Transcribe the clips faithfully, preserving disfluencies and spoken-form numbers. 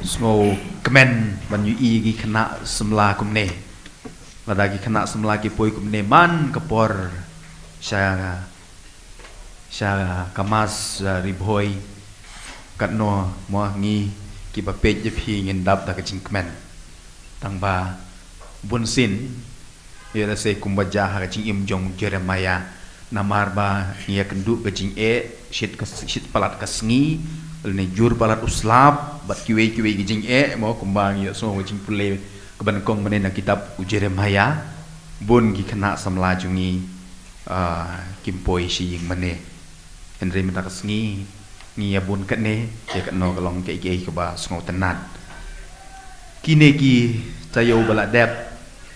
Sngewkmen ban ïohi ki khynnah samla kumne. Lada ki khynnah samla ki poi kumne man ka por sha, sha ka mass, uh, Ri Bhoi. Katno mo ngi kiba peit ïa phi ngin dap da ka jingkmen. Tang ba bun sien ïa lehse kumba jia ha ka jingim jong Jeremiah. Namar ba ngi ïakynduh ka jingeh, shit ka, shit palat ka sngi, lane jur palat u slap, bad kiwei kiwei ki jingeh, mo kumba ngi ïohsngew ka jingpule kaba nyngkong mynne na kitab u Jeremiah. Bun ki khynnah samla jong ngi, ah, kim poi sha ïing mane. Hynrei mynta ka sngi ngi ïa bun kane, ïa katno ka long kaei kaei kaba sngewtynnat. Kine ki taïew ba la dep,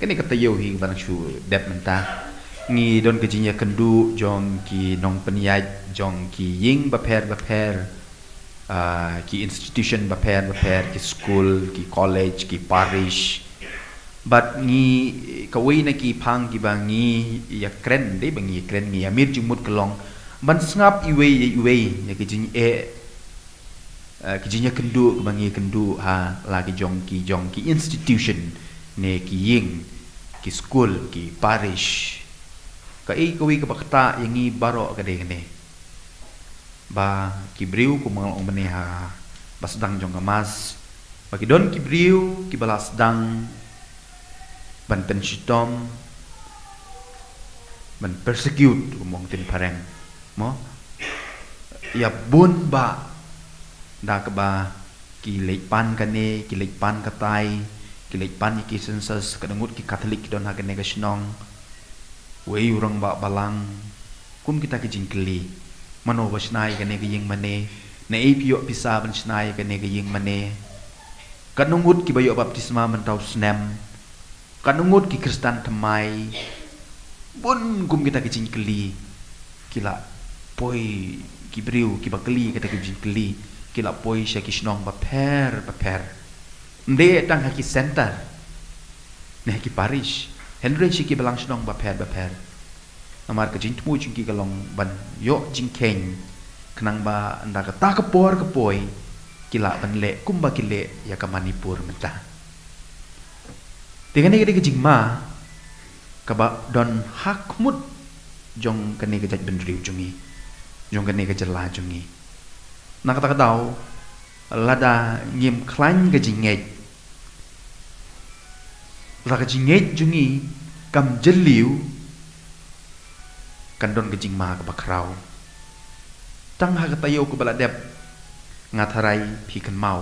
kane ka taïew hi ba dang shu dep mynta. Ngi don ka jingïakynduh jong ki nongpynïaid jong ki ïing bapher bapher, ah, ki institution bapher bapher, ki skul, ki college, ki parish. Bad ngi, kawei na ki phang kiba ngi ïakren, dei ba ngi ïakren, ngi ïamir jingmut ka long ban sngap iwei ïa iwei ïa ki jingeh, eh, ki jingïakynduh kaba ngi ïakynduh ha la ki jong ki, jong ki institution, ne ki ïing, ki skul, ki parish. Kaei kawei kaba ktah ïa ngi baroh ka dei kane, ba ki briew kumba nga la ong mynne ha ba sdang jong ka mass, ba ki don ki briew kiba la sdang ban pynshitom, ban persecute, kumba ong ktien phareng, mo, ïa bun bah, da kaba ki leit pan kane, ki leit pan katai, ki leit pan ïa ki census. Katno ngut ki Katholik ki don ha kane ka shnong. Wei u rangbah balang. Kum kita ki jingkylli. Mano ba shna ïa kane ka ïing mane? Naei phi ïoh pisa ban shna ïa kane ka ïing mane? Katno ngut kiba ïoh baptisma mynta u snem? Katno ngut ki Khristan thymmai? Bun kum kita ki jingkylli ki la poi, ki briew kiba kylli kita ki jingkylli ki la poi sha ki shnong bapher bapher. Ym dei tang ha ki center ne ha ki parish, hynrei sha ki balang shnong bapher bapher. Namar ka jingthmu jong ki ka long ban ïoh jingkheiñ, khnang ba ynda kata ka por ka poi, ki lah ban leh kumba ki leh ïa ka Manipur mynta. Te kane ka dei ka jingma kaba don ha khmut jong kane ka jaitbynriew jong ngi, jong kane ka jylla jong ngi. Na kata ka daw, lada ngim khlaiñ ka jingngeit, lada ka jingngeit jong ngi kam jylliew, kan don ka jingma kaba khraw. Tang ha ka taïew kaba la dep, nga tharai phi kynmaw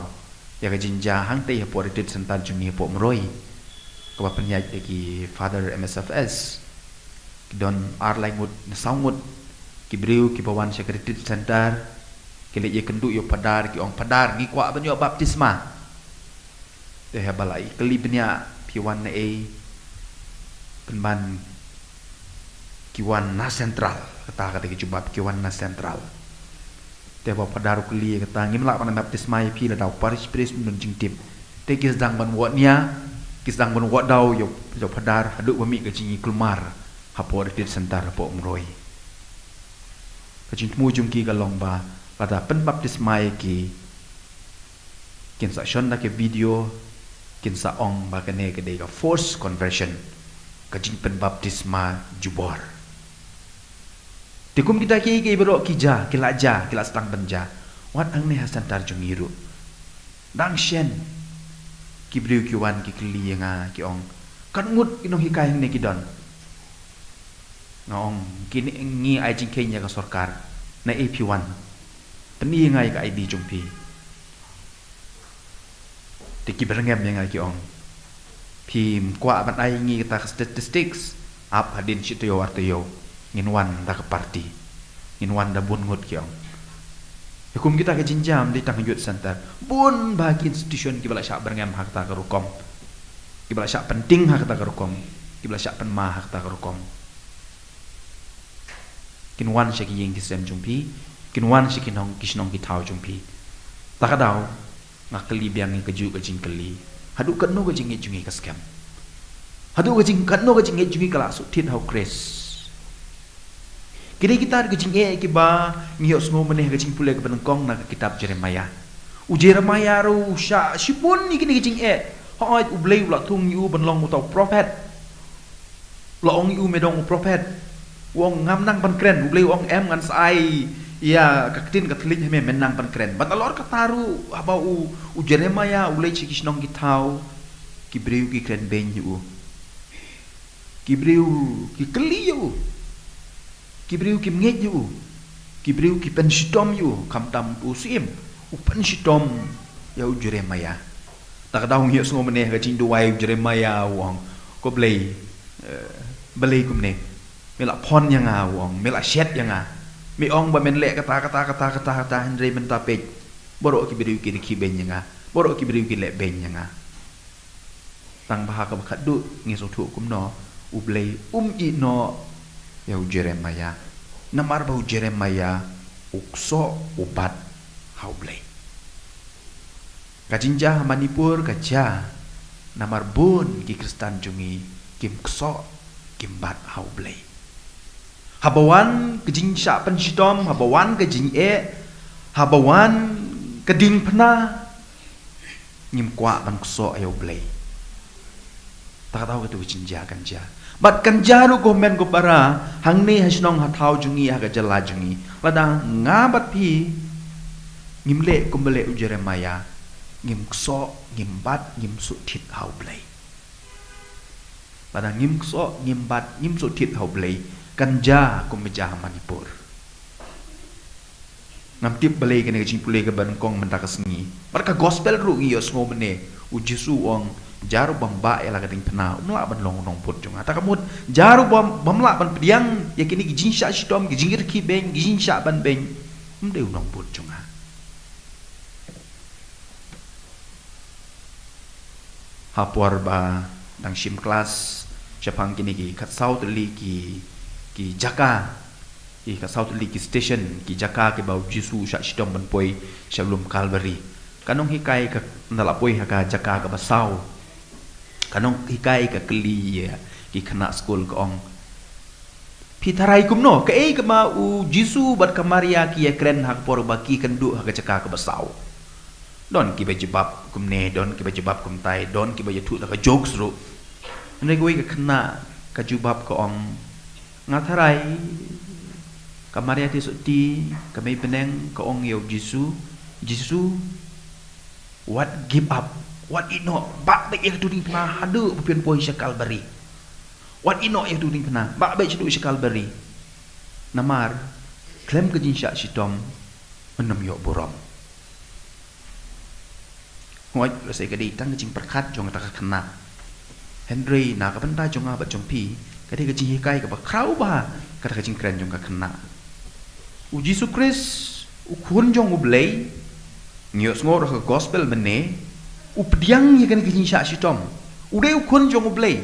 ïa ka jingjia hangtei hapoh Retreat Center jong ngi hapoh Umroi, kaba pynïaid da ki Father M S F S. Ki don ar lai ngut ne saw ngut ki briew kiba wan sha ka Retreat Center, ki leit ïakynduh ïa u Phadar, ki ong, "Phadar, ngi kwah ban ïoh baptisma." Te haba la ïakylli bniah, "Phi wan naei?" Pynban, "Ki wan na Central." Kata ka dei ka jubab, "Ki wan na Central." Te haba u Phadar u kylli, kata, "Ngim lah ban baptisma ïa phi lada u parish priest um don jingtip." Te ki sdang ban wad nia, ki sdang ban wad daw ïa u Phadar haduh ba mih ka jingïakulmar hapoh Retreat Center hapoh Umroi. Ka jingthmu jong ki ka long ba lada pynbaptisma ïa ki, kin sa shon da ka video, kin sa ong ba kane ka dei ka forced conversion, ka jingpynbaptisma jubor. Te kum kita kiei kiei baroh ki jia, ki la jia, ki la sdang ban jia, wat hangne ha center jong ngi ruh. Dang shen ki briew ki wan ki kylli ïa nga, ki ong, "Katno ngut ki nonghikai hangne ki don?" Nga ong, "Kine ngi ai jingkheiñ ïa ka sorkar. Naei phi wan? Pyni ïa nga ïa ka I D jong phi." Te ki byrngem ïa nga, ki ong, "Phim kwah ban ai ngi kata ka statistics? Ap hadien shi taïew ar taïew ngin wan da ka party, ngin wan da bun ngut," ki ong. Te kum kita ka jingjia ym dei tang ha Youth Center, bun bah ki institution kiba la shah byrngem ha kata ka rukom, kiba la shah pynting ha kata ka rukom, kiba la shah pynma ha kata ka rukom. Kin wan sha ki ïing ki sem jong phi, kin wan sha ki nong, ki shnong ki thaw jong phi. Ta ka daw, nga kylli biang ïa kajuh ka jingkylli, haduh katno ka jingngeit jong ngi ka skhem? Haduh ka jing, katno ka jingngeit jong ngi ka la shu thied ha u Khrist? Ki dei kita ka jingeh kiba ngi ïohsngew mynne ha ka jingpule kaba nyngkong na ka kitab Jeremiah. U Jeremiah ruh u shah shibun ïa kine ki jingeh. Hooid, U Blei u la thung ïa u ban long uta u prophet. U la ong ïa u, me dong u prophet. U ong, ngam nang ban kren. U Blei u ong, em, ngan sa ai ïa ka ktien ka thylliej ha me, men nang ban kren. Bad halor kata ruh, haba u, u Jeremiah u leit sha ki shnong ki thaw, ki briew ki kren beiñ ïa u. Ki briew ki kylli ïa u. Ki briew kim ngeit ïa u. Ki briew ki pynshitom ïa u, khamtam u syiem, u pynshitom ïa u Jeremiah. Ta ka daw ngi ïohsngew mynne ha ka jingduwai u Jeremiah u ong, ko Blei, eh, balei kumne? Me la phon ïa nga, u ong, me la shet ïa nga. Me ong ba men leh kata, kata, kata, kata, kata, hynrei mynta peit, baroh ki briew ki rkhie beiñ ïa nga. Baroh ki briew ki leh beiñ ïa nga. Tang ba ha kaba khatduh ngi sngewthuh kumno, U Blei um ïehnoh ïa u Jeremiah. Namar ba u Jeremiah u ksoh, u bat ha U Blei. Ka jingjia ha Manipur ka jia namar bun ki Khristan jong ngi kim ksoh, kim bat ha U Blei. Haba wan ka jingshah pynshitom, haba wan ka jingeh, haba wan ka diengphna, ngim kwah ban ksoh ïa U Blei. Ta ka daw katu ka jingjia kan jia. Bad kan jia ruh, ko hynmen ko para, hangne ha shnong ha thaw jong ngi, ha ka jylla jong ngi. Lada nga bad phi ngim leh kumba leh u Jeremiah, ngim ksoh, ngim bat, ngim suh thied ha U Blei. Lada ngim ksoh, ngim bat, ngim suh thied ha U Blei, kan jia kumba jia ha Manipur. Ngam tip balei kane ka jingpule kaba nyngkong mynta ka sngi. Bad ka gospel ruh ngi ïohsngew mynne, u Jisu u ong, jia ruh bam bah ïa la ka diengphna, um lah ban long u nongbud jong nga. Ta ka mut, jia ruh bam, bam lah ban pdiang ïa kine ki jingshah shitom, ki jingrkhie beiñ, ki jingshah ban beiñ, um dei u nongbud jong nga. Ha por ba dang shim klas shaphang kine ki khatsaw tylli ki, ki jaka, ki khatsaw tylli ki station, ki jaka kiba u Jisu u shah shitom ban poi sha lum Kalbari, ka nonghikai ka, ynda la poi ha ka jaka kaba saw, ka nonghikai ka kylli ïa ki khynnah skul, ka ong, phi tharai kumno, kaei kaba u Jisu bad ka Maria ki ïakren ha ka por ba ki kynduh ha ka jaka kaba saw? Don kiba jubab kumne, don kiba jubab kumtai, don kiba ïathuh da ka jokes ruh. Hynrei kawei ka khynnah ka jubab, ka ong, nga tharai ka Maria Theisotti, ka mei bneng, ka ong ïa u Jisu, Jisu, wat give up, wat ïehnoh, bah beit ïa katu ka diengphna haduh ba phin poi sha Kalbari. Wat ïehnoh ïa katu ka diengphna, bah beit shaduh sha Kalbari. Namar khlem ka jingshah shitom, men ym ïoh burom. Hooid, lehse ka dei tang ka jingpyrkhat jong kata ka khynnah. Hynrei na ka bynta jong nga bad jong phi, ka dei ka jinghikai kaba khraw bha kata ka jingkren jong ka khynnah. U Jisu Khrist, u Khun jong U Blei, ngi ïohsngew ruh ha ka gospel mynne, u pdiang ïa kane ka jingshah shitom. U dei u Khun jong U Blei.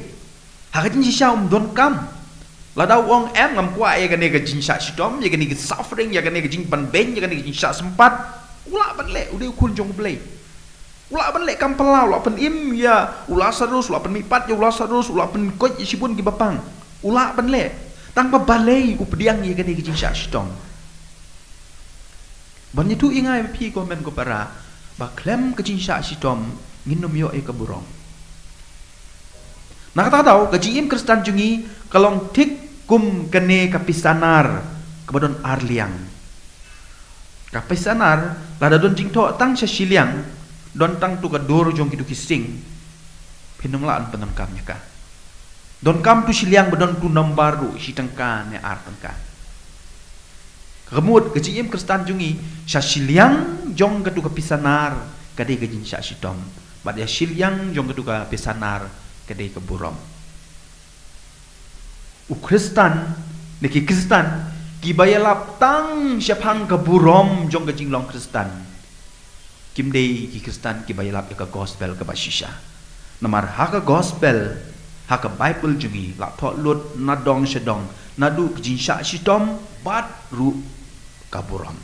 Ha ka jingshisha um donkam. Lada u ong, em, ngam kwah ïa kane ka jingshah shitom, ïa kane ka suffering, ïa kane ka jingpynbeiñ, ïa kane ka jingshah sympat, u lah ban leh, u dei u Khun jong U Blei. U lah ban leh kam phylla, u lah pynim ïa u Lasarus, u lah pynmihpat ïa u Lasarus, u lah pynkoit ïa shibun kiba pang. U lah ban leh. Tang ba balei u pdiang ïa kane ka jingshah shitom? Ban ïathuh ïa nga ïa phi, ko hynmen ko para, ba khlem ka jingshah shitom ngin ym ïoh ïa ka burom. Na kata ka daw, ka jingim Khristan jong ngi ka long thik kum kane ka pisa nar kaba don ar liang. Ka pisa nar, lada don jingthoh tang sha shiliang, don tang tu ka dur jong kitu ki sting, phin ym lah ban pyndonkam ïa ka. Donkam tu shiliang ba don tu nambar ruh, shi tyngka ne ar tyngka. Ka mut ka jingim Khristan jong ngi, sha shiliang jong katu ka pisa nar ka dei ka jingshah shitom, bad ïa shiliang jong katu ka pisa nar ka dei ka burom. U Khristan, ne ki Khristan kiba ïalap tang shaphang ka burom jong ka jinglong Khristan, kim dei ki Khristan kiba ïalap ïa ka gospel kaba shisha. Namar ha ka gospel, ha ka Baibl jong ngi, la thoh lut na dong sha dong, naduh ka jingshah shitom bad ruh ka burom.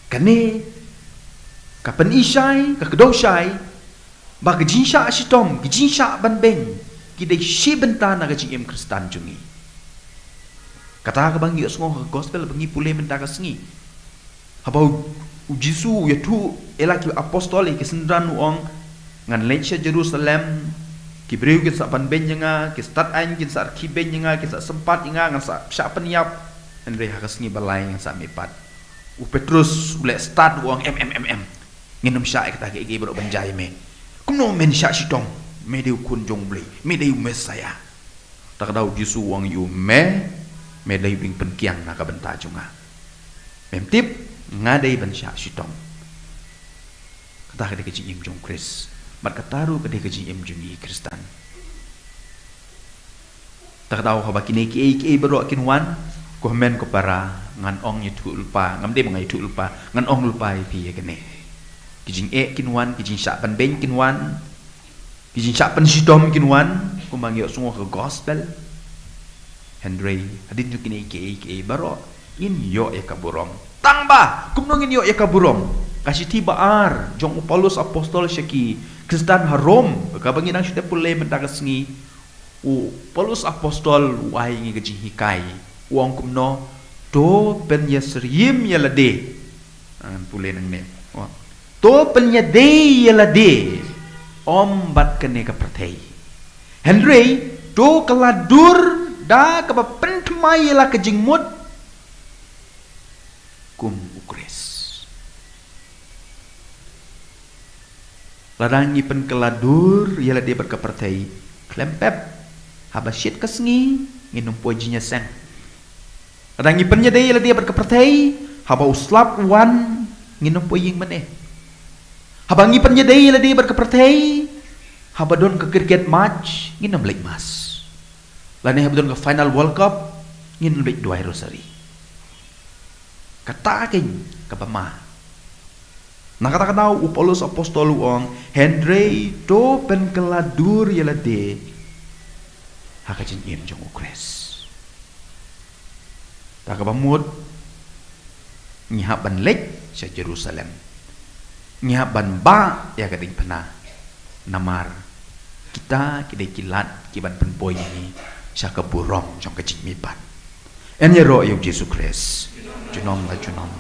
Kane ka pyni shai, ka kdew shai ba ka jingshah shitom, ka jingshah ban beiñ, ki dei shi bynta na ka jingim Khristan jong ngi. Kata kaba ngi ïohsngew ha ka gospel ba ngi pule mynta ka sngi. Haba u, U Jisu u ïathuh ïa la ki apostol, ïa ki synran, u ong, ngan leit sha Jerusalem, ki briew kin sa ban beiñ ïa nga, ki stad aiñ kin sa rkhie beiñ ïa nga, kin sa sympat ïa nga, ngan sa shah pynïap, hynrei ha ka sngi ba lai ngan sa mihpat. U Petrus u leh stad, u ong, em em em em, ngin ym shah ïa kata kaei kaei baroh ban jia ïa me. Kumno men shah shitom? Me dei u Khun jong U Blei, me dei u Messaïah. Kata ka daw u Jisu u ong ïa u, me, me dei u dieng pynkiang na ka bynta jong nga. Mem tip, nga dei ban shah shitom. Kata ka dei ka jingim jong U Khrist. Bad kata ruh ka dei ka jingim jong ngi Khristan. Kata ka daw haba kine kiei kiei baroh kin wan, ko hynmen ko para, ngan ong ïathuh lypa, ngam dei ba nga ïathuh lypa, ngan ong lypa ïa phi ïa kane. Ki jingeh kin wan, ki jingshah ban beiñ kin wan, ki jingshah pynshitom kin wan, kumba ngi ïohsngew ha ka gospel. Hynrei hadien jong kine kiei kiei baroh, ngin ïoh ïa ka burom. Tang ba kumno ngin ïoh ïa ka burom? Ka shithi ba ar jong u Paulus apostol sha ki Khristan ha Rom, kaba ngi dang shu dep pule mynta ka sngi, u Paulus apostol u ai ngi ka jinghikai. U ong kumno? To pynïasyriem ïa lade. Ngan pule nangne. To pynïadei ïa lade ym bad kane ka pyrthei, hynrei to kylla dur da kaba pynthymmai ïa la ka jingmut kum U Khrist. Lada ngi pynkylla dur ïa lade bad ka pyrthei, khlem pep, haba shit ka sngi ngin ym poi jingïaseng. Lada ngi pynïadei ïa lade bad ka pyrthei, haba u slap u wan, ngin ym poi ïing mane. Haba ngi pynïadei ïa lade bad ka pyrthei, haba don ka cricket match, ngin ym leit mass. Lane haba don ka final World Cup, ngin ym leit duwai rosary. Kata kein kaba ma. Na kata ka daw u Paulus apostol u ong, hynrei to pynkylla dur ïa lade ha ka jingim jong U Khrist. Ta kaba mut, ngi hap ban leit sha Jerusalem. Ngi hap ban bah ïa ka diengphna. Namar kita ki dei ki lad ki ban pynpoi ïa ngi sha ka burom jong ka jingmihpat. Yn ïaroh ïa U Jisu Khrist junom la junom.